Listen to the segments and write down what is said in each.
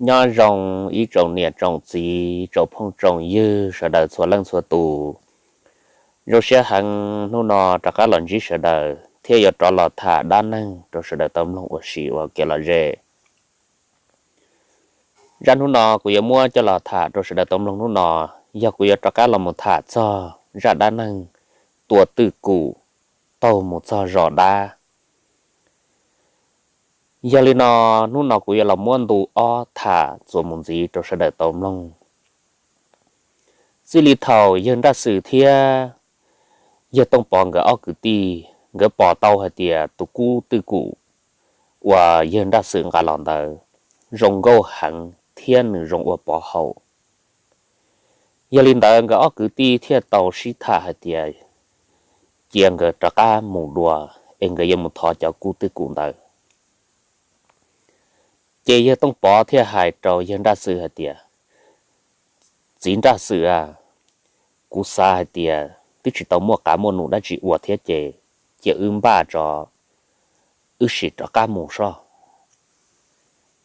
Nyob zoo ib tsoom niam tsoom txiv, tsoom phooj tsoom ywg sawv daws txhua leej txhua tus. Zoo siab heev hnub no rov qab los ntsib sawv daws thiab yuav rov los tham dab neeg rau sawv daws tau mloog ua si ua kev lom zem. Zaj hnub no kuv yuav muab coj los tham rau sawv daws tau mloog hnub no, yog kuv yuav rov qab los mus tham txog zaj dab neeg tua twj kum taug mus txog zos dab. Yog li no, hnub no kuv yuav los muab ntu ob tham txuas mus ntxiv rau sawv daws tau mloog. Txij li thaum yawg Nraj Xwm thiab yawg Tooj Pov nkawd ob kwv tij, nkawd pom tau hais tias tus kub twj kum uas yawg Nraj Xwm nqa los ntawd zoo nkauj heev thiab nws zoo ua pov haum. Yog li ntawd, nkawd ob kwv tij thiaj tau sib tham hais tias cia nkawd rov qab mus dua, es nkawd yuav mus thov cov kub twj kum ntawd. Ces yawg Tooj Pov thiaj hais rau yawg Nraj Xwm hais tias, Txiv Nraj Xwm a, kuv xav hais tias twb tsis tau muaj qav muaj num dab tsi ua thiab ces cia wb npaj tso, wb sim rov qab mus soj.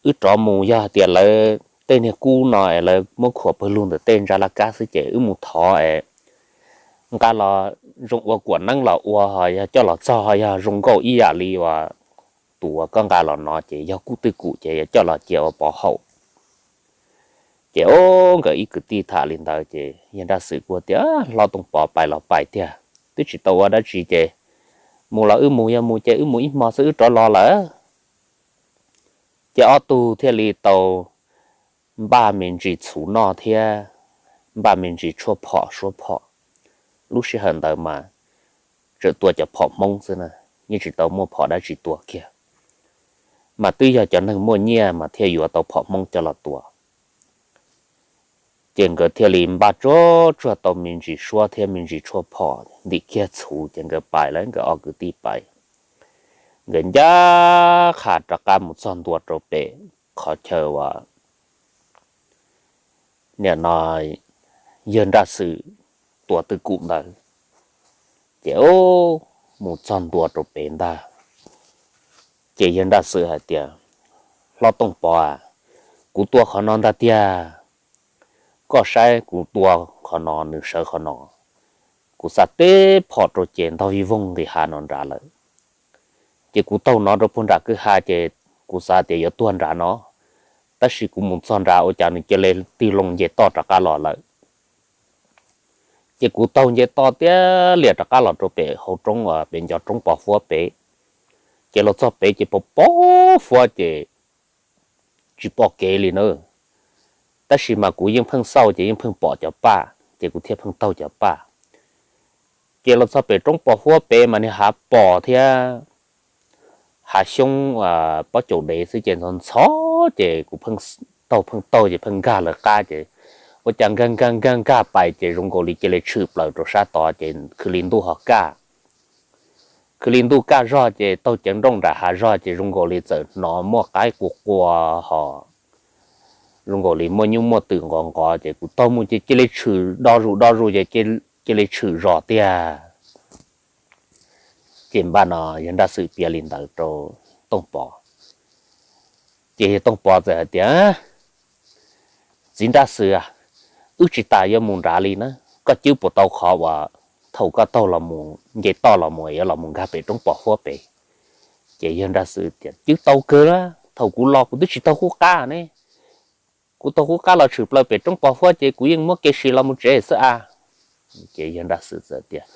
Wb rov mus, yog hais tias lawv tej niag kub no es lawv muab khuam pawg lug ntawm tej ntsa laj kab xwb ces wb mus thov es nqa los zoo ua kuam neeb los ua, ho yog coj los txog ho yog zoo nkauj ib yam li uas tus uas koj nqa los no ces yog kub twj kum ces yuav coj los cia ua pov haum. Ces ob nkawd ib kwv tij tham li ntawd ces yawg Nraj Xwm kuj tias, Hlob Tooj Pov, pais los pais tiag, twb tsis tau ua dab tsi ces mus los wb mus, yog mus ces wb mus ib hmo xwb wb rov los lawm. Ces ob tug thiaj li tau npaj me ntsis txhuv noj thiab npaj me ntsis tshuaj phom suab phom. Lub sij hawm ntawd mas tseem tua cov phom Hmoob xwb na, yeej tsis tau muaj phom dab tsi tua kiag, mas twb yog cov neeg muaj nyiaj mas thiaj yuav tau phom Hmoob coj los tua. Ces nkawd thiaj li npaj tsuag tsuag tau me ntsis suab thiab me ntsis tshuaj phom ntim kiag txhuv ces nkawd pais lawm, nkawd ob kwv tij pais. Nkawd ncaj qha rov qab mus txog ntua rau pem qhov chaw uas nim no yawg Nraj Xwm tua twj kum ntawd. Ces mus txog ntua rau pem ntag, ces yawg Nraj Xwm hais tias, Hlob Tooj Pov a, kuv tua qhov no ntag tiag. Koj saib kuv tua qhov no, nws sawv qhov no, kuv xa teb phom rau ces ntog vij voog nqis hav no nrad lawm. Ces kuv taug no rau puag nram kwj ha ces kuv xav tias yuav tuag nrad no, tab sis kuv mus txog nrad ua cas nws cia li tig loo nce toj rov qab los lawm. Ces kuv taug nce toj tiab lias rov qab los rau pem hauv roob, pem ncov roob pos huab pem. Ces los txog pem ces pos pos huab ces tsis pom kev li na. Tab sis mas kuv yeej pheej xauj ces yeej pheej pom cov paj, ces kuv thiaj pheej taug cov paj. Ces los txog pem roob pos huab pem mas niag hav pos thiab hav xyoob pob caus dev xwb ces ntxhov ntxhov ces kuv pheej taug pheej taug ces pheej nkag lawv qab ces ua cas nkag nkag nkag nkag pais ces zoo nkaus li cia li tshwm plaws rau sab tod ces khwv li ntuj ho kaj. Khwv li ntuj kaj zog ces taug ceev nrooj nram hav zog ces zoo nkaus li txawm hnov muaj qaib qua qua ho zoo nkaus li muaj nyuj muaj twm nqov nqov ces kuv taug mus ces cia li tshwm do zus do zus ces cia li tshwm zos tiag. Ces npaj no yawg Nraj Xwm piav li ntawd rau Tooj Pov. Ces yawg Tooj Pov txawm hais tias, Txiv Nraj Xwm a, wb tsis tas yuav mus nrad li na, koj cwb puas tau qhov uas thaum koj taug los mus nce toj los mus yuav los mus nkag pem roob pos huab pem? Ces yawg Nraj Xwm tias, Cwb tau kawg la, thaum kuv los kuv twb tsis taug qub qab ne. Kuv taug qub qab los tshwm plaws pem roob pos huab ces kuv yeej muab kev sim los mus tsev xwb a. Ces yawg Nraj Xwm txawm tias,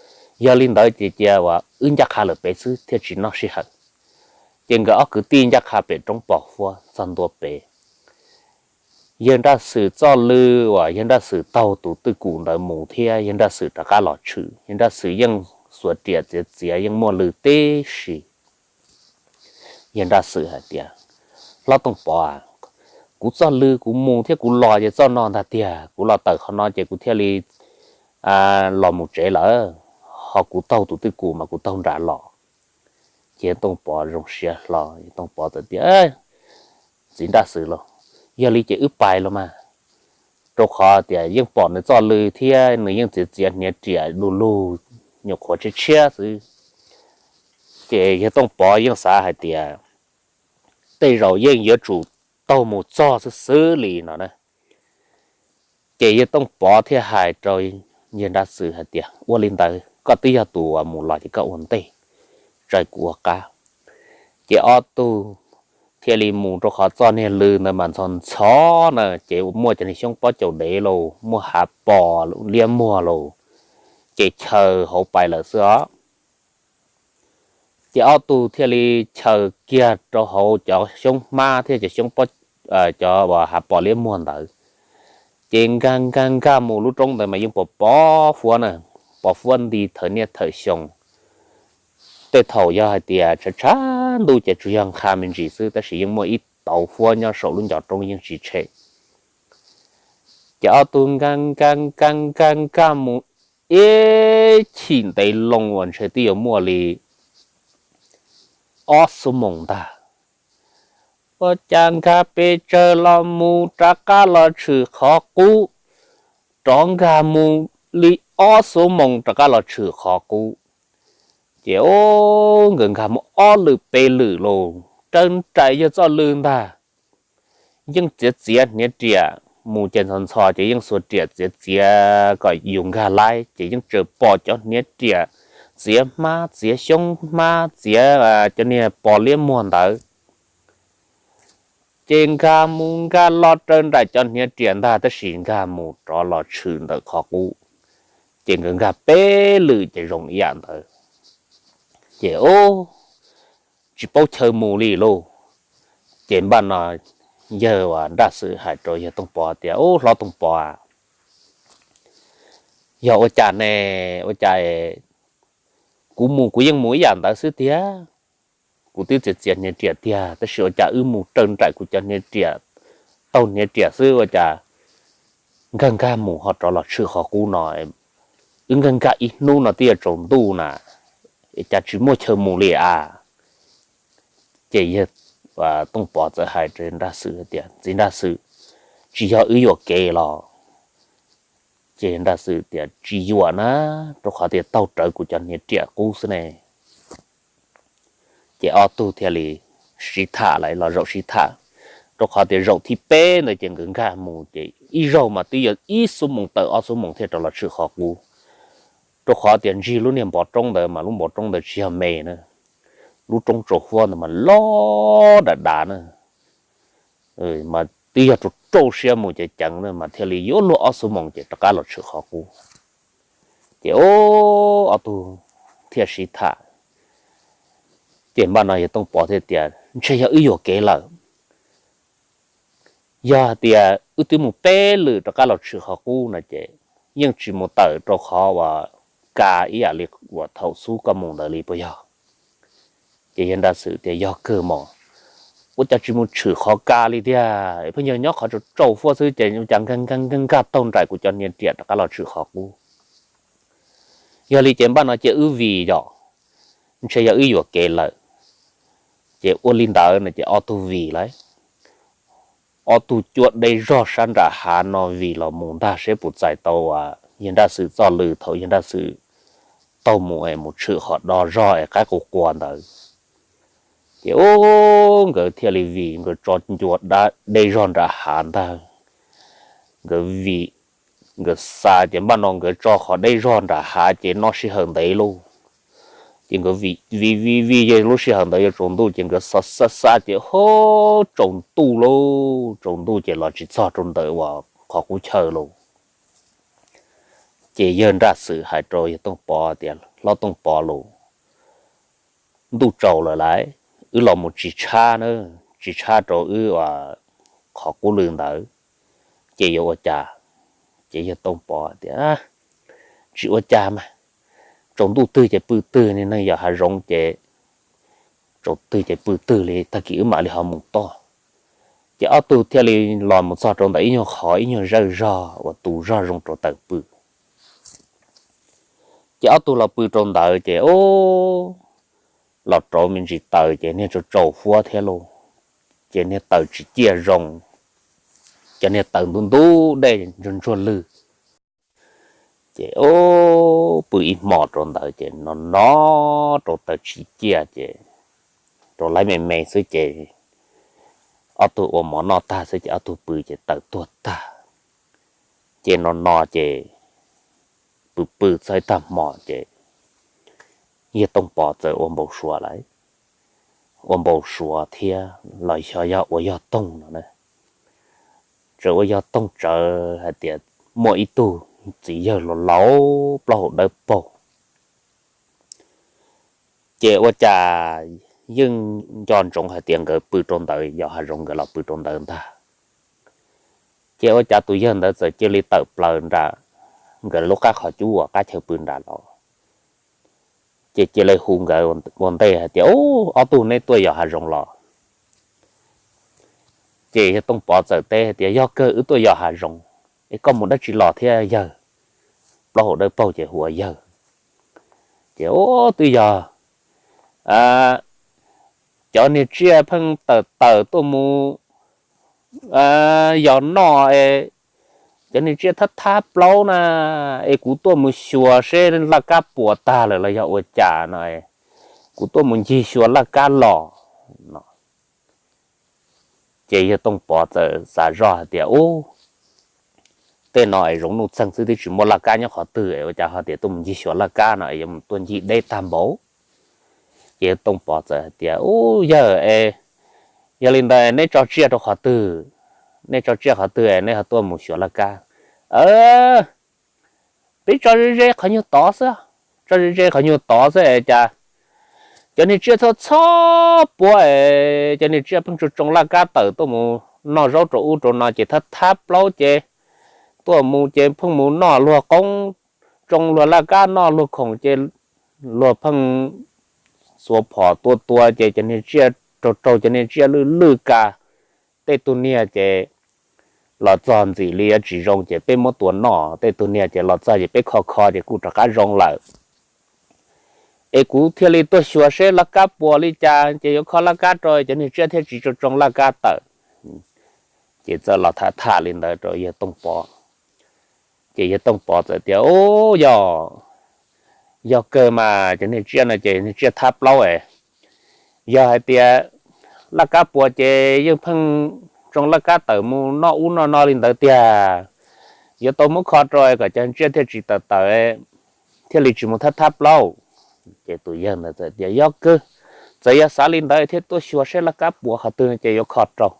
Yog li ntawd ces cia uas wb ncaj qha lawm pem xwb thiaj tsis noj sij hawm. Ces nkawd ob kwv tij ncaj qha pem roob pos huab txog ntua pem. Yawg Nraj Xwm txoj lw uas yawg Nraj Xwm taug tus twj kum ntawd mus thiab yawg Nraj Xwm rov qab los tshwm, yawg Nraj Xwm yeej xuas riam txiav txiav yeej muaj lw tib si. Yawg Nraj Xwm hais tias, Hlob Tooj Pov a, kuv txoj lw kuv mus thiab kuv los ces txoj no ntag tiag, kuv los tawm qhov no ces kuv thiaj li los mus tsev lawm, ho kuv taug tus twj kum mas kuv taug nrad los. Ces Tooj Pov zoo siab hlo, Tooj Pov txawm tias, Txiv Nraj Xwm lauj, yog li ces wb pais los mas, rau qhov tias yeej pom nws txoj lw thiab nws yeej txiav txiav hniav riam lug lug, nyuam qhuav tshiab tshiab xwb. Ces yawg Tooj Pov yeej xav hais tias tej zaum yeej yuav tsum taug mus txog xwb xwb li no na. Ces yawg Tooj Pov thiaj hais rau yawg Nraj Xwm hais tias, Ua li ntawd koj twb yog tus uas mus los ces koj ua ntej, tsaws kuv ua qab. Ces ob tug thiaj li mus rau qhov txoj niag lw ntawd mas ntxhov ntxhov na, ces muaj cov niag xyoob pob caus dev lauj, muaj hav pos liab muag lauj, ces chaws hauv pais lawm xwb os. Ces ob tug thiaj li chaws kiag rau hauv cov xyoob hmab thiab cov xyoob, cov hav pos liab muag ntawd. Ces nkag nkag nkag mus lub roob ntawd mas yeej pos pos huab na, pos huab nti thawm niaj thawm xyoo. Tej thaum yog hais tias tshav tshav ntuj ces tsuas yog nkag me ntsis xwb, tab sis yeej muaj ib tauv huab nyob saum lub ncov roob yeej tsis tshem. Ces ob tug nkag nkag nkag nkag nkag mus ib chim ntev loo uas ntshe twb yuav muaj li ob xuab moos ntag. Ua cas nkag pes tsawg los mus rov qab los tshwm qhov qub, rov nkag mus li ob xuab moos rov qab los tshwm qhov qub. Ces o, nkawd nkag mus ob lwm peb lwm los raws nraim yawg txoj lw ntag. Yeej txiav txiav hniav riam mus ces ntxhov ntxhov ces yeej xuas riam txiav txiav kom yus nkag laib, ces yeej tseem pom cov hniav riam txiav hmab txiav xyoob hmab txiav cov niag pos liab muag ntawd. Ces nkag mus nkag los raws nraim cov hniav riam ntag, tab sis nkag mus rov los tshwm ntawm qhov qub. Ces nkawd nkag peb lwm ces zoo ib yam ntawd. Ces o, tsis paub chaw mus li lauj. Ces npaj no yawg uas Nraj Xwm hais rau yawg Tooj Pov tias, Ub, hlob Tooj Pov, yog ua cas ne? Ua cas kuv mus kuv yeej mus ib yam ntawd xwb tiag. Kuv twb txiav txiav hniav riam tiag, tab sis ua cas wb mus raws nraim kuv cov hniav riam, taug hniav riam xwb ua cas nkag nkag mus ho rov los tshwm qhov qub no? Wb nkag nkag ib hnub no twb yuav tsaus ntuj na, cas tsis muaj chaw mus li a? Ces yawg Tooj Pov txawm hais rau Nraj Xwm tias, Txiv Nraj Xwm, tsis yog wb yuam kev los? Ces Nraj Xwm tias, Tsis yuam na, rau qhov tias taug rawv kuv cov hniav riam qub xwb ne. Ces ob tug thiaj li sib tham lawm los zaum sib tham, rau qhov tias zaum thib peb ntawd ces nkawd nkag mus ces ib zaug mas twb yog ib xuab moos tawm ob xuab moos thiaj rov los tshwm qhov qub. Rau qhov tias ntsig lub niag npov roob ntawd mas lub npov roob ntawd tsis yog me na, lub roob tsaus huab ntawd mas loj dav dav na, mas twb yog rau rau siab mus ceev ceev na mas thiaj li yuav luag ob xuab moos ces rov qab los tshwm qhov qub. Ces ob tug thiaj sib tham. Ces npaj no yawg Tooj Pov thiaj tias, Ntshe yog wb yuam kev lawm. Yog hais tias wb twb mus peb lwm rov qab los tshwm qhov qub no ces yeej tsis mus tawm rau qhov uas ka ib yam li uas thaum xub koj mus ntawd li puas yog? Ces yawg Nraj Xwm tias, Yog kawg mog, ua cas tsis mus tshwm qhov ka li tiag, pheej yog nyob qhov tsaus tsaus huab xwb ces ua cas nkag nkag nkag taug nraim kuv cov hniav riam rov qab los tshwm qhov qub? Yog li ces npaj no ces wb vim yog, ntshe yog wb yuam kev lawm. Ces ua li ntawd no ces ob tug vim lawm, ob tug cuab deb zog sab nram hav no vim los mus ntag seb puas txais tau yawg Nraj Xwm txoj lw thaum yawg Nraj Xwm taug mus es mus tshwm qhov do zog es qaib qus quas ntawd. Ces ub, nkawd thiaj li vim nkawd tso ncua deb zog nram hav ntag. Nkawd vim, nkawd xa ces npaj no nkawd tso qhov deb zog nram hav ces noj sij hawm ntev lauj. Ces nkawd vim vim vim vim ces lub sij hawm ntawd yuav tsaus ntuj ces nkawd xa xa xa ces ho tsaus ntuj lauj, tsaus ntuj ces los tsis txog rau ntawm uas qhov qub chaw lauj. Ces yawg Nraj Xwm hais rau yawg Tooj Pov tias, Hlob Tooj Pov lauj, ntuj tsaus lawm lauj, wb los mus tsis tshab na, tsis tshab rau wb qhov qub lw ntawd ces yuav ua cas? Ces yawg Tooj Pov tias, Tsis ua cas mas, tsaus ntuj twg ces pw twg, neeg yog hav zoov ces tsaus twg ces pw twg li, tag kis wb mam li ho mus toj. Ces ob tug thiaj li los mus txog rau ntawm ib nyuag qhov ib nyuag zawj zog uas tu zog zoo rau tawm pw. Ces ob tug los pw rau ntawd ces ub, los rauv me ntsis taws ces niag tsaus tsaus huab thiab lauj, ces niag taws tsis ciaj zoo, cov niag taws ntub ntub dej ntsuag ntsuag lwg. Ces ub, pw ib hmos rau ntawd ces no no rau taws tsis ciaj ces rau laib me me xwb ces ob tug ua mov noj tag xwb ces ob tug pw ces tawm tuag tag. Ces no no ces pw pw txog ib tag hmo ces Yawg Tooj Pov txawm ua npau suav lawm, ua npau suav thiab los xyov yog ua yog toog no na. Txawm ua yog toog tsawv hais tias muaj ib tug txiv yawg laus laus plaub hau dawb paug, ces ua cas yeej nco ntsoov hais tias nkawd pw rau ntawd yos hav zoov nkawd los pw rau ntawd ntag. Ces ua cas tus yawg ntawd txawm cia li tawm plaws nram nkawd lub qab qhov cub uas qab chaw pw nram los, ces cia li hu nkawd ua ntej hais tias, Ub, ob tug neb tuaj yos hav zoov los? Ces Yawg Tooj Pov txawm teb hais tias, Yog kawg, wb tuaj yos hav zoov. Es koj mus dab tsi los thiab yawg? Plaub hau dawb paug ces hu ua yawg. Ces, Ub, twb yog cov niag tsiaj pheej tawm tawm tuaj mus yos noj, cov niag tsiaj thab thab plaub na, es kuv tuaj mus xyuas seb laj kab puas tag lawm los yog ua cas no, kuv tuaj mus ncig xyuas laj kab los no. Ces Yawg Tooj Pov txawm xav zoj hais tias, Ub, tej no es zoov nuj txeeg xwb twb tsis muaj laj kab nyob qhov twg, ua cas ho tias tuaj mus ncig xyuas laj kab no es yuav mus tuaj ncig deb tag npaum. Ces Yawg Tooj Pov txawm hais tias, Ub, yawg, yog li ntawd neb tso tsiaj rau qhov twg? Neb tso tsiaj qhov twg es neb ho tuaj mus xyuas laj kab? Peb tso ze ze qhov nyuag tod xwb, tso ze ze qhov nyuag tod xwb es cas cov niag tsiaj txhob txhob puav es cov niag tsiaj pheej tsoo tsoo laj kab tawm tuaj mus noj zaub rau ub rau no ces thab thab plaub ces tuaj mus ces pheej mus noj luag qoob, tsoo luag laj kab noj luag khoom ces luag pheej xuas phom tua tua ces cov niag tsiaj raug raug cov niag tsiaj lwj lwj ka, tej tug niag ces los txog ntxim li yuav tsis zoo ces peb muab tua noj, tej tug niag ces los txog ces peb kho kho ces kuj rov qab zoo lawm. Es kuv thiaj li tuaj xyuas seb laj kab puas li cas ces yuav kho laj kab rau cov niag tsiaj thiaj tsis tsoo tsoo laj kab tawm. Ces txawm los tham tham li ntawd rau Yawg Tooj Pov. Ces Yawg Tooj Pov txawm tias, Ub, yog, yog kawg mas cov niag tsiaj no ces niag tsiaj thab plaub es, yog hais tias laj kab puas ces yeej pheej tsoo laj kab tawm mus noj ub noj no li ntawd tiag. Yuav tau muab kho rau kom cov tsiaj thiaj tsis tawm tawm, thiaj li tsis mus thab thab plaub. Ces tus yawg ntawd txawm tias, Yog kawg, txawm yog xav li ntawd thiaj tuaj xyuas seb laj kab puas qhov twg no ces yuav kho rau.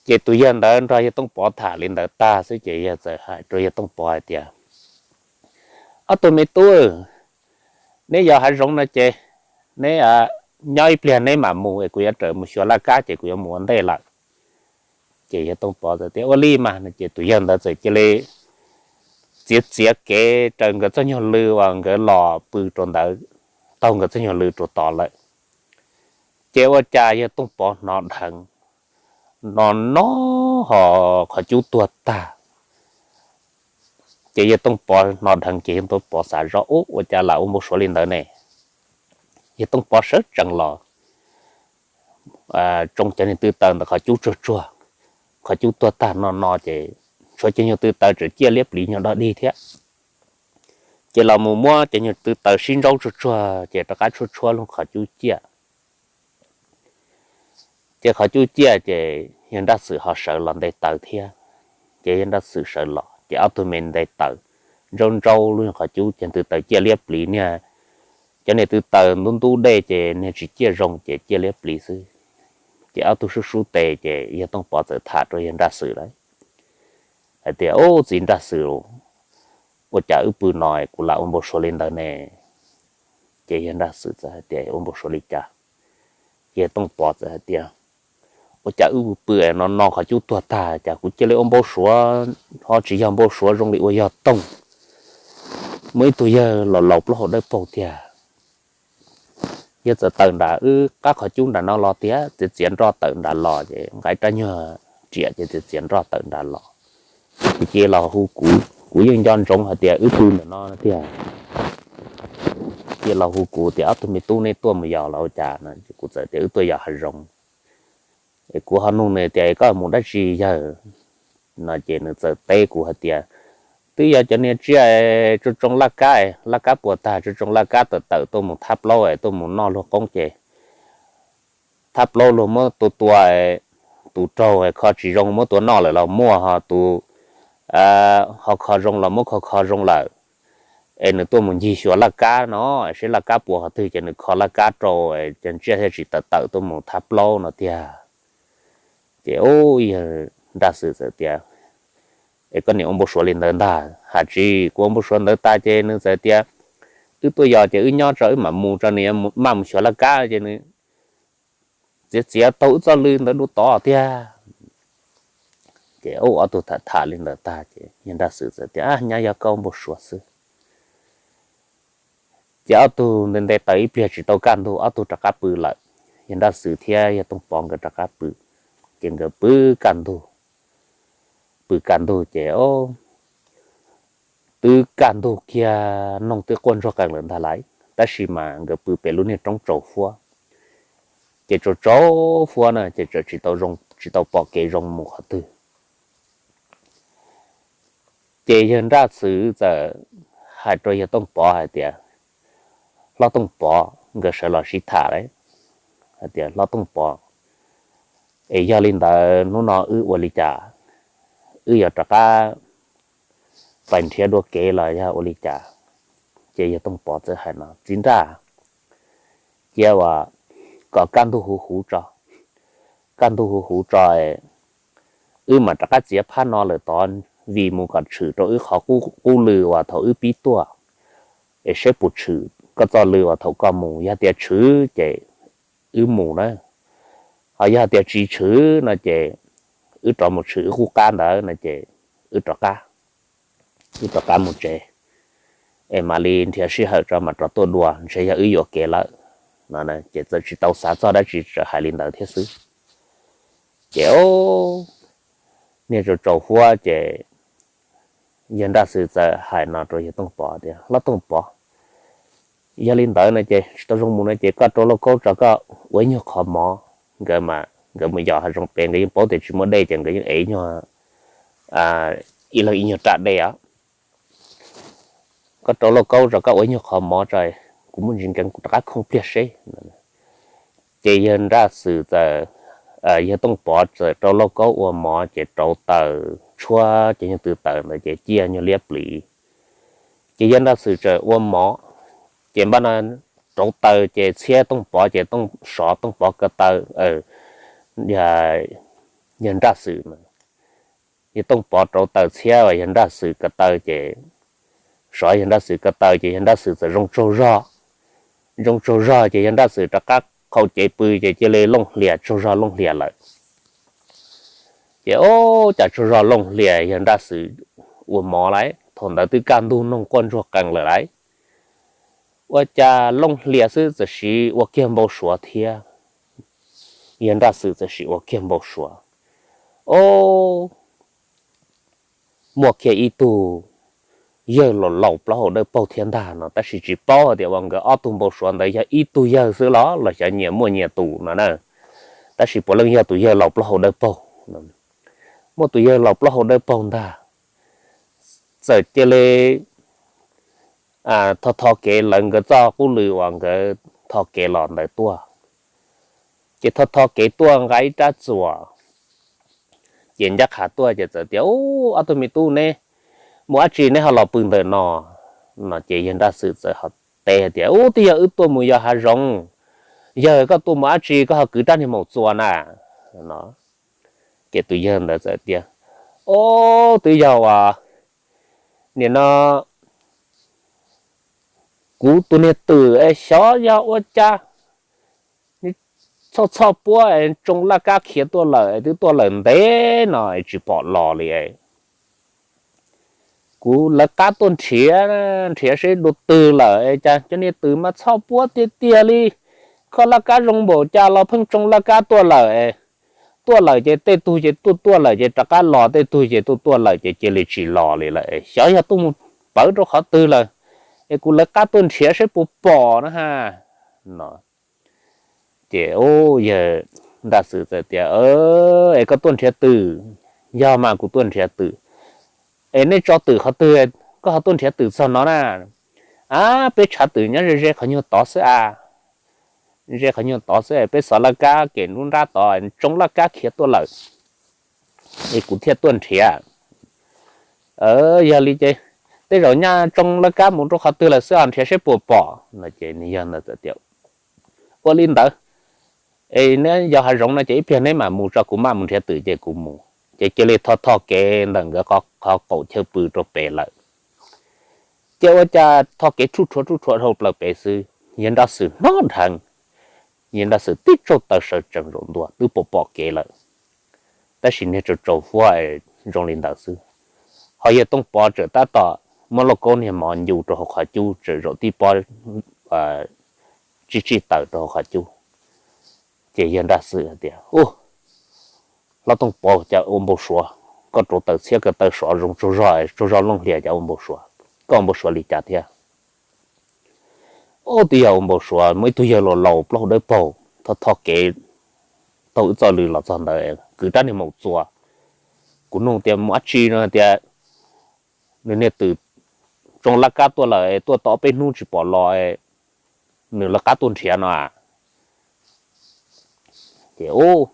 Ces tus yawg ntawd nrog Yawg Tooj Pov tham li ntawd tag xwb ces yawg txawm hais rau Yawg Tooj Pov hais tias, Ob tug me tub, neb yos hav zoov no ces neb nyob ib pliag neb mam mus es kuv yuav rawm mus xyuas laj kab ces kuv yuav mus ua ntej lawm. Ces Yawg Tooj Pov txawm tias, Ua li mas no ces tus yawg ntawd txawm cia li txiav txiav kev raws nkawd txoj nyuag lw uas nkawd los pw rau ntawd, taug nkawd txoj nyuag lw rau tod lawm. Ces ua cas Yawg Tooj Pov hnov dheev, no no ho qhov cub tuag tag. Ces Yawg Tooj Pov hnov dheev ces Yawg Tooj Pov xav zoj, Ub, ua cas lam ua npau suav li ntawd ne? Yawg Tooj Pov sawv tsees los tsoo cov niag tw taws ntawm qhov cub tsuag tsuag, qhov cub tuag tag no no ces tshuav cov nyuag tw taws tseem ciaj liab pliv nyuag dog dig thiab. Ces los mus muab cov nyuag tw taws sib ntsaub tsuag tsuag ces rov qab tshuab tshuab lub qhov cub ciaj. Ces qhov cub ciaj ces Yawg Nraj Xwm ho sawv los nte taws thiab. Ces Yawg Nraj Xwm sawv los ces ob tug me nte taws ntsaub ntsaub lub qhov cub ces tw taws ciaj liab pliv niag, cov niag tw taws ntub ntub dej ces niag tsis ciaj zoo ces ciaj liab pliv xwb. Ces ob tug sub sub tes ces Yawg Tooj Pov txawm tham rau Yawg Nraj Xwm lawm hais tias, Ub, txiv Nraj Xwm, ua cas wb pw no kuv lam ua npau suav li ntawd ne? Ces Yawg Nraj Xwm txawm hais tias, Ua npau suav li cas? Yawg Tooj Pov txawm hais tias, Ua cas wb pw pw no no qhov cub tuag tag cas kuv cia li ua npau suav, ho tsis yog npau suav zoo li ua yog toog. Muaj ib tug yawg laus laus plaub hau dawb paug tiag, yawg txawm tawm nram wb qab qhov cub nram no los tiag, txiav txiav nroj tawm nram los ces nqa rab nyuag riam ces txiav txiav nroj tawm nram los. Ces cia los hu kuv, kuv yeej nco ntsoov hais tias wb pw ntawm no tiag. Cia los hu kuv tias, Ob tug me tub, neb tuaj mus yos los ua cas no? Kuv txawm tias, Wb tuaj yos hav zoov. Es kuv ho nug nws tias, Koj mus dab tsi yawg? No ces nws txawm teb kuv hais tias, Twb yog cov niag tsiaj tsoo tsoo laj kab, laj kab puas tag, tsoo tsoo laj kab tawm tawm tuaj mus thab plaub es tuaj mus noj luag qoob ces thab plaub luag muab tua tua, tus raug kho tsis zoo muab tua noj lawm los muaj, ho tus ho kho zoo los muab kho kho zoo lawm, es nws tuaj mus ncig xyuas laj kab no, seb laj kab puas qhov twg ces nws kho laj kab rau, ces tsiaj thiaj tsis tawm tawm tuaj mus thab plaub no tiag. Ces yawg Nraj Xwm txawm tias, Es koj niam ua npau suav li ntawd ntag? Hais tsis, kuv ua npau suav ntawd tas ces nws txawm tias, Wb tuaj yos ces wb nyob tso, wb mam mus tso, nws yuav maj mus xyuas laj kab ces nws txiav txiav taug wb txoj lw ntawd dua tod tiag. Ces ob tug tham tham li ntawd tag ces yawg Nraj Xwm txawm tias, Nyab, yog koj ua npau suav xwb. Ces ob tug nte nte taws ib pliag tsis tau kaj ntug, ob tug rov qab pw lawm. Yawg Nraj Xwm thiab yawg Tooj Pov nkawd rov qab pw, ces nkawd pw kaj ntug, pw kaj ntug ces twb kaj ntug kiag, noog twb quaj ntsuag qees lawm ntag lauj, tab sis mas nkawd pw pem lub niag roob tsaus huab, ces tsaus tsaus huab na ces tseem tsis tau zoo, tsis tau pom kev zoo mus qhov twg. Ces yawg Nraj Xwm txawm hais rau yawg Tooj Pov hais tias, Hlob Tooj Pov, nkawd sawv los sib tham lawm, hais tias, Hlob Tooj Pov, es yog li ntawd hnub no wb ua li cas? Wb yuav rov qab pais nrhiav dua kev los yog ua li cas? Ces yawg Tooj Pov txawm hais no, Txiv Nraj, cia ua kom kaj ntug huv huv tso, kaj ntug huv huv tso, wb mam rov qab txiav phab no lawm tod, vim mus kom tshwm rau wb qhov qub lw uas thaum wb pib tuaj, es seb puas tshwm koj txoj lw uas thaum koj mus. Yog tias tshwm ces wb mus na, ho yog tias tsis tshwm no ces wb rov mus tshwm wb qub qab ntawd no ces wb rov qab, wb rov qab mus tsev, es mam li nrhiav sij hawm tso mam rov tuaj dua, ntshe yog wb yuam kev lawm no. Ces txawm tsis tau xav txog dab tsi, tsuas hais li ntawd thiab xwb. Ces niag tsaus tsaus huab ces yawg Nraj Xwm txawm hais no rau yawg Tooj Pov tias, Hlob Tooj Pov, yog li ntawd no ces tsis tau zoo mus no ces koj rau lauj kaub tso koj ua ib nyuag qhov mov. Nkawd, nkawd mus yos hav zoov pem, nkawd yeej paub tias tsis muaj dej ces nkawd yeej ev ib nyuag, ib leeg ib nyuag raj dej os. Koj rau lauj kaub tso koj ua ib nyuag qhov mov tso, kuv muaj ntsis nkees kuv rov qab khooj pliag seb. Ces yawg Nraj Xwm txawm, yawg Tooj Pov txawm rau lauj kaub ua mov ces rauv taws tshuab cov nyuag tw taws ntawd ces ciaj nyuag liab pliv. Ces yawg Nraj Xwm txawm ua mov, ces npaj no rauv taws ces txhiab Tooj Pov ces sov Tooj Pov ko taw, yawg Nraj Xwm, yawg Tooj Pov rauv taws txhiab yawg Nraj Xwm ko taw ces sov yawg Nraj Xwm ko taw ces yawg Nraj Xwm txawm zoo tsaug zog. Zoo tsaug zog ces yawg Nraj Xwm rov qab qhau cev pw ces cia li looj hlias, tsaug zog looj hlias lawm. Ces ua cas tsaug zog looj hlias yawg Nraj Xwm ua mov lawm, thaum ntawd twb kaj ntug noog quaj ntsuag qees lawm lauj. Ua cas looj hlias xwb txawm sim ua kiag npau suav thiab. Yawg Nraj Xwm txawm sim ua kiag npau suav, o, muaj kiag ib tug yawg laus laus plaub hau dawb paug thiab ntag no, tab sis tsis paub hais tias uas nkawd ob tug npau suav ntawd yog ib tug yawg xwb los los xyov nyias muaj nyias tus no na. Tab sis puav leej yog tus yawg laus plaub hau dawb paug. Muaj tus yawg laus plaub hau dawb paug ntag, txawm cia li tho tho kev lawv nkawd txoj qub lw uas nkawd tho kev los ntawd tuaj. Ces tho tho kev tuaj nqa ib rab txuas, ces ncaj qha tuaj ces txawm tias, Ub, ob tug me tub, neb mus dab tsi neb ho los pw ntawm no? No ces yawg Nraj Xwm txawm ho teb tias, Ub, twb yog wb tuaj mus yos hav zoov. Yawg, koj tuaj mus dab tsi koj ho kwv rab niag maum txuas na? No ces tus yawg ntawd txawm tias, Ob, twb yog uas nim no kuv tus niag twm es xyov yog ua cas txhoj txhoj puab es tsoo laj kab khiav tuaj lawm es twb tuaj lawm ntev no es tsis pom los li. Kuv lawv qab tuaj nrhiav, nrhiav seb dua twg lawm es cas cov niag twm mas txhoj puab tiag tiag li, kho laj kab zoo npaum cas los pheej tsoo laj kab tuaj lawm. Tuaj lawm ces tej tug ces tuaj tuaj lawm ces rov qab los, tej tug ces tuaj tuaj lawm ces cia li tsis los li lawm, xyov yog tuaj mus pawv rau qhov twg lawm, es kuv lawv qab tuaj nrhiav seb puas pom na ha. No ces yawg Nraj Xwm txawm tias, Es koj tuaj nrhiav twm? Yog mas, kuv tuaj nrhiav twm. Es nej tso twm qhov twg koj ho tuaj nrhiav twm txog no na? Ab, peb tshav twm nyob ze ze qhov nyuag tod xwb a. ze qhov nyuag tod xwb, peb xov laj kab kem nruab nrab tod tsoo laj kab khiav tuaj lawm es kuv thiaj tuaj nrhiav. Yog li ces tej zaum nyaj tsoo laj kab mus rau qhov twg lawm xwb os, nrhiav seb puas pom no. Ces nws yog ntawd txawm tias, ua li ntawd es neb yog hav zoov no ces ib pliag neb mam mus tso, kuv mam mus nrhiav twm ces kuv mus. Ces cia li tho tho kev ntawm nkawd qhov qaum chaw pw rau pem lawm. Ces ua cas tho kev ruj rhuav ruj rhuav dhau plaws pem xwb, yawg Nraj Xwm hnov dheev, yawg Nraj Xwm tib tsaug taw sawv tsees zaum ntua twb pom pom kev lawm. Tab sis niag tsaus tsaus huab zoo li ntawd xwb, ho yawg Tooj Pov txawm tab tom muab lauj kaub niag mov ncu rau hauv qhov cub txawm zaum tib pob tsij tsij taws rau hauv qhov cub. Ces yawg Nraj Xwm hais tias, u, hlob Tooj Pov, cas ua npau suav, koj rauv taws txhiab ko taw sov zoo tsaug zog, tsaug zog looj hlias, cas ua npau suav, koj ua npau suav li cas thiab? Ub, twb yog ua npau suav muaj ib tug yawg laus laus plaub hau dawb paug tho tho kev taug wb txoj lw los txog ntawd, kwv rab niag maum txuas. Kuv nug tias mus dab tsi no tias nws niag twm tsoo laj kab tuaj lawm, tuaj tau ob peb hnub tsis pom los, nws lawv qab tuaj nrhiav no a. Ces u,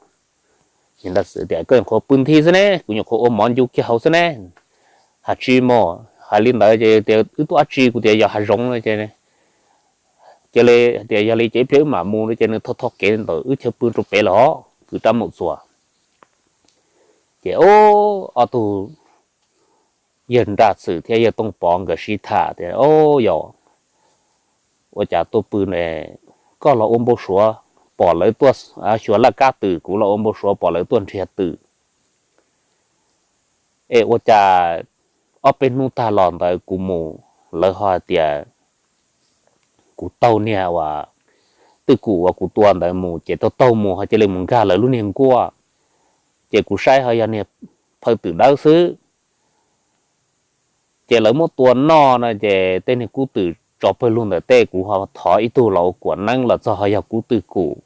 yawg Nraj Xwm tias, koj nyuam qhuav pw nthi xwb ne, kuv nyuam qhuav ua mov ncu kiag hauv xwb ne. Hais tsis mus hais li ntawd ces tias wb tuaj dab tsi, kuv tias yog hav zoov no ces, cia li tias yog li ces ib pliag wb mam mus no ces nws tho tho kev ntawm wb chaw pw rau pem lawm os, kwv rab maum txuas. Ces u, ob tug yawg Nraj Xwm thiab yawg Tooj Pov nkawd sib tham tias, o, yog ua cas tuaj pw ne, koj los ua npau suav pom lawv tuaj xyuas laj kab twm, kuv los ua npau suav pom lawv tuaj nrhiav twm. Es ua cas ob peb hnub tag los ntawd kuv mus, lawv ho hais tias kuv taug niag uas twj kum uas kuv tua ntawd mus, ces taug taug mus ho cia li mus nkag lawv lub niag nkuaj, ces kuv saib ho yog niag phaw twm dawb xwb. Ces lawv muab tua noj no ces tej niag kub twm tso pawg lug ntawm tej, kuv ho thov ib tug los ua kuam neeb los txog ho yog kub twj kum.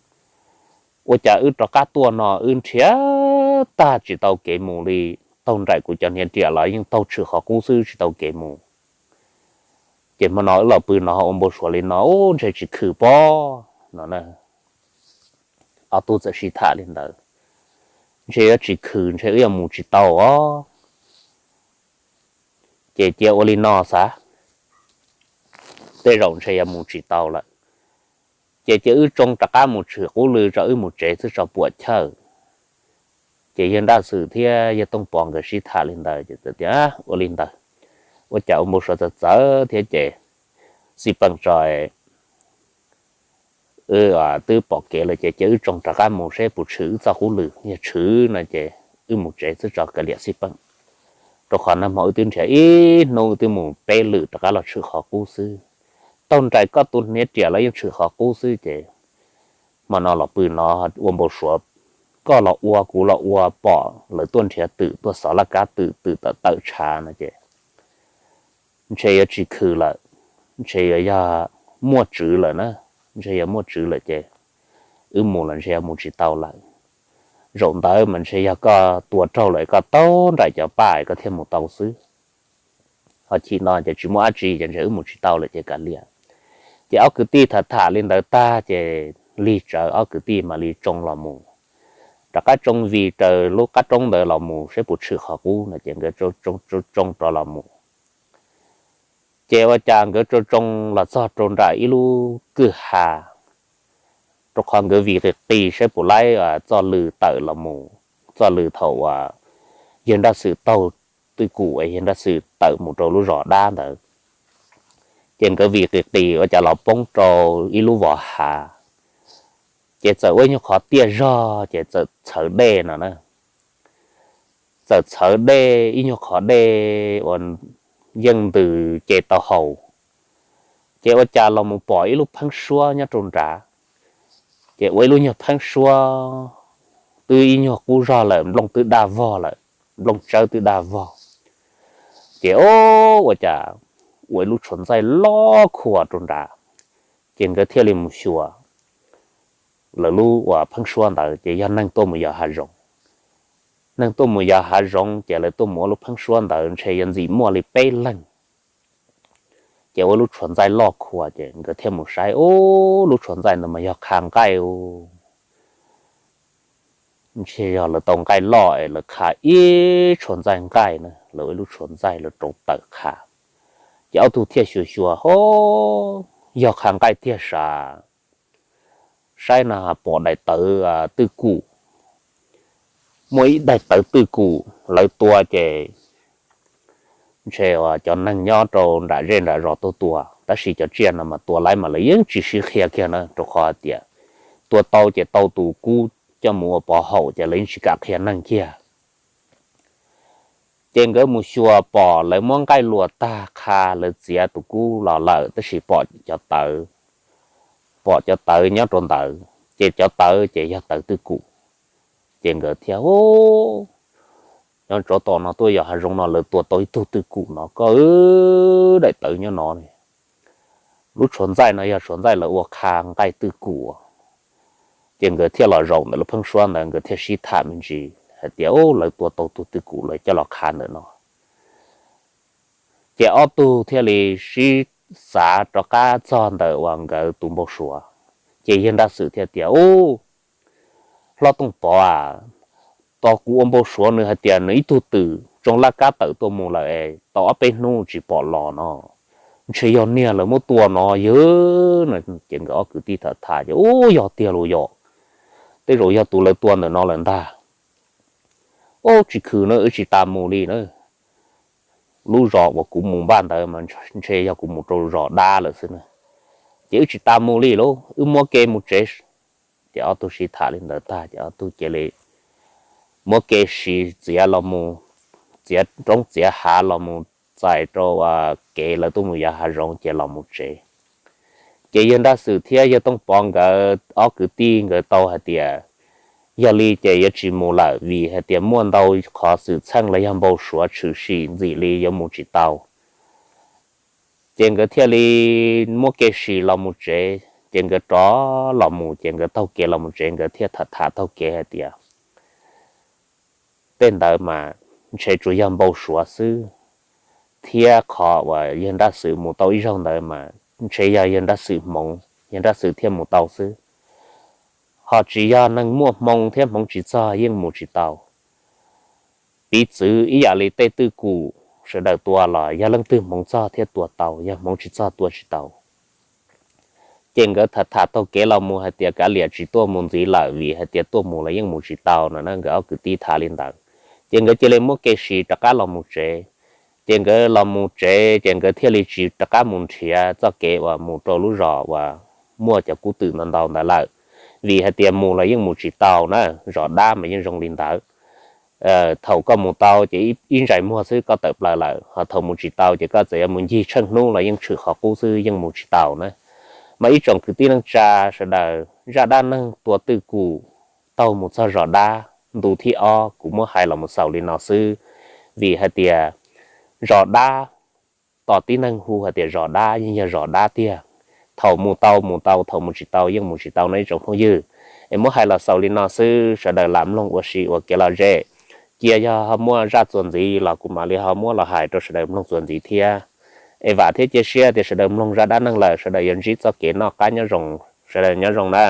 Ua cas wb rov qab tuaj no wb nrhiav tag tsis tau kev mus li, taug nraim kuv cov hniav riam los yeej taug tshwm qhov qub xwb tsis tau kev mus. Ces hmo no wb los pw no ho ua npau suav li no, u, ntshe tsis khwm pob no. Ob tug txawm sib tham li ntawd, ntshe yuav tsis khwm, ntshe wb yuav mus tsis tau os. Ces cia ua li no xav, tej zaum ntshe yuav mus tsis tau lawm. Ces cia wb tsoo rov qab mus tshwm qub lw tso, wb mus tsev xwb tso puam chawj. Ces yawg Nraj Xwm thiab yawg Tooj Pov nkawd sib tham li ntawd ces tias, ua li ntawd, ua cas ua npau suav txawv txawv thiab ces xij peem tso, wb twb pom kev lawm ces cia wb tsoo rov qab mus seb puas tshwm wb txoj qub lw, yog tshwm no ces wb mus tsev xwb tso, kav liam xij peem. Rau qhov nag hmo wb twb nrhiav ib hnub, wb twb mus peb lwm rov qab los tshwm qhov qub xwb. Taug nraim koj tus hniav riam los yeej tshwm qhov qub xwb ces hmo no los pw no ua npau suav, koj los ua kuv los ua pom lawv tuaj nrhiav twm, tuaj xov laj kab twm, twm tawm tawm tshav no ces ntshe yuav tsis khwm lawm, ntshe yuav yog muaj tswv lawm na, ntshe yog muaj tswv lawm ces wb mus los ntshe yuav mus tsis tau lawm. Zaum ntawd mas ntshe yog koj tua raug lawm koj taug nraim cov paj koj thiaj mus tau xwb. Ho chim no ces tsis muaj dab tsi ces ntshe wb mus tsis tau lawm ces kav liam. Ces ob kwv tij tham tham li ntawd tag ces lig tsawv ob kwv tij mam li tsoo los mus, rov qab tsoo vij raws lub qab roob ntawd los mus seb puas tshwm qhov qub no ces nkawd tsoo rov los mus. Ces ua cas nkawd tsoo tsoo los txog rau nram ib lub kwj ha, rau qhov nkawd vij qis qis saib puas laib txoj lw tawm los mus, txoj lw thaum uas yawg Nraj Xwm taug twj kum es yawg Nraj Xwm tawm mus rau lub zos dab ntawd. Ces nkawd vij qis qis ua cas los poob rau ib lub vos hav, ces txawm ua ib nyuag qhov tiaj zog ces txawm txhawv dej no na. Txawm txhawv dej ib nyuag qhov dej uas yeej ntws ces tau haus. Ces ua cas los mus pom ib lub pheeb suab nyob rau nrad. Ces ua ib lub nyuag pheeb suab twb ib nyuag qub zog lawm, nplooj twb daj vog lawm, nplooj tsawb twb daj vog. Ces o, ua cas ua ib lub tshuav ntxaij loj khuam rau nrad. Ces nkawd thiaj li mus xyuas lawv lub uas pheeb suab ntawd ces yog neeg tuaj mus yos hav zoov. Neeg tuaj mus yos hav zoov ces lawv tuaj mus ua lub pheeb suab ntawd ntshe yuav ntxim muaj li peb leeg. Ces ua ib lub tshuav ntxaij loj khuam, ces nkawd thiaj mus saib, ub, lub tshuav ntxaij ntawd mas yog qha nqaij u. Ntshe yog lawv tau nqaij loj es lawv qha ib tshuav ntxaij nqaij na, lawv ua ib lub tshuav ntxaij lawv rauv taws qha. Ces ob tug thiaj xyuas xyuas, ho, yog qha nqaij tiag sav. Saib no pom daim tawv twj kum, muaj ib daim tawv twj kum lawv tua ces ntshe cov neeg nyob rau nram zej nram zos tuaj tua, tab sis cov tsiaj no mas tua lawv mas lawv yeej tsis sib qhia kiag na, rau qhov hais tias tua tau ces tau tus kub coj mus ua pov haum ces lawv yeej tsis kam qhia neeg kiag. Ces nkawd mus xyuas pom lawv muab nqaij luas tag qha lawv txiav tus kub los lawm, tab sis pom cov tawv, pom cov tawv nyob rau ntawd, ces cov tawv ces yog tawv twj kum. Ces nkawd thiaj, ub, nyob tsov tom no tuaj yos hav zoov no lawv tua tau ib tug twj kum no, koj, daim tawv nyob no, lub tshuav ntxaij no yog tshuav ntxaij lawv ua qha nqaij twj kum. Ces nkawd thiaj los zaum ntawm lub pheeb suab ntawd, nkawd thiaj sib tham me ntsis hais tias, ub, lawv tua tau tug twj kum lawv coj los qha ntawm no. Ces ob tug thiaj li sib xav rov qab txog ntawm uas nkawd tus npau suav. Ces yawg Nraj Xwm thiaj tias, ub, Hlob Tooj Pov a, tos kuv ua npau suav nws hais tias nws ib tug twm tsoo laj kab tawm tuaj mus lawm es tau ob peb hnub tsis pom los no, ntshe yog niag lawv muab tua no yog. Ces nkawd ob kwv tij tham tham ces, ub, yog tiag los yog, tej zaum yog tus lawv tua ntawm no lawm ntag. Ub, tsis khwv na, wb tsis tas mus li na. Lub zos uas kuv mus npaj ntawd mas ntshe yog kuv mus rau zos dab lawm xwb na. Ces wb tsis tas mus li lauj, wb muab kev mus tsev. Ces ob tug sib tham li ntawd tag ces ob tug cia li muab kev siv txiav los mus, txiav roob txiav hav los mus txais rau kev lawv tuaj mus yos hav zoov ces los mus tsev. Ces yawg Nraj Xwm thiab yawg Tooj Pov nkawd ob kwv tij nkawd tau hais tias, yog li ces yuav tsis mus lawm vim hais tias muaj ntau qhov xwm txheej los yog npau suav tshwm sim ntxim li yuav mus tsis tau. Ces nkawd thiaj li muab kev siv los mus tsev, ces nkawd rov los mus ces nkawd taug kev los mus tsev, nkawd thiaj tham tham taug kev hais tias, tej ntawd mas ntshe tsuas yog npau suav xwb, thiab qhov uas yawg Nraj Xwm mus tau ib zaug ntawd mas ntshe yog yawg Nraj Xwm hmoov, yawg Nraj Xwm thiaj mus tau xwb. Ho tsis yog neeg muaj hmoo thiab hmoov tsis txog yeej mus tsis tau. Piv txwv ib yam li tej twj kum sawv daws tua los yog leej twg hmoov txog thiaj tua tau, yog hmoov tsis txog tua tsis tau. Ces nkawd tham tham taug kev los mus hais tias kav liam tsis tuaj mus ntxiv lawm vim hais tias tuaj mus los yeej mus tsis tau no na, nkawd ob kwv tij tham li ntawd. Ces nkawd cia li muab kev siv rov qab los mus tsev. Ces nkawd los mus tsev ces nkawd thiaj li tsis rov qab mus nrhiav txoj kev uas mus rau lub zos uas muaj cov kub twm ntau ntau ntawd lawm, vim hais tias mus los yeej mus tsis tau na, zos dab mas yeej zoo li ntawd. Thaum koj mus tau ces ib ntsais muag xwb koj tawm plaws lawm, ho thaum mus tsis tau ces koj txawm yuav mus ncig tsheej hnub los yeej tshwm qhov qub xwb yeej mus tsis tau na. Mas ib tsoom kwv tij neej tsa sawv daws, zaj dab neeg tua twj kum taug mus txog zos dab ntu thib ob kuv muab hais los mus xaus li no xwb, vim hais tias zos dab, tos tib neeg hu hais tias zos dab yeej yog zos dab tiag. Thaum mus tau mus tau, thaum mus tsis tau yeej mus tsis tau no ib tsoom phooj ywg. Es muab hais los xaus li no xwb, sawv daws lam mloog ua si ua kev lom zem. Cia yog ho muaj zaj txuas ntxiv los kuv mam li ho muab los hais rau sawv daws mloog txuas ntxiv thiab. Es vam thiab cia siab tias sawv daws mloog zaj dab neeg lawm sawv daws yuav ntsib txoj kev noj qab nyob zoo, sawv daws nyob zoo na.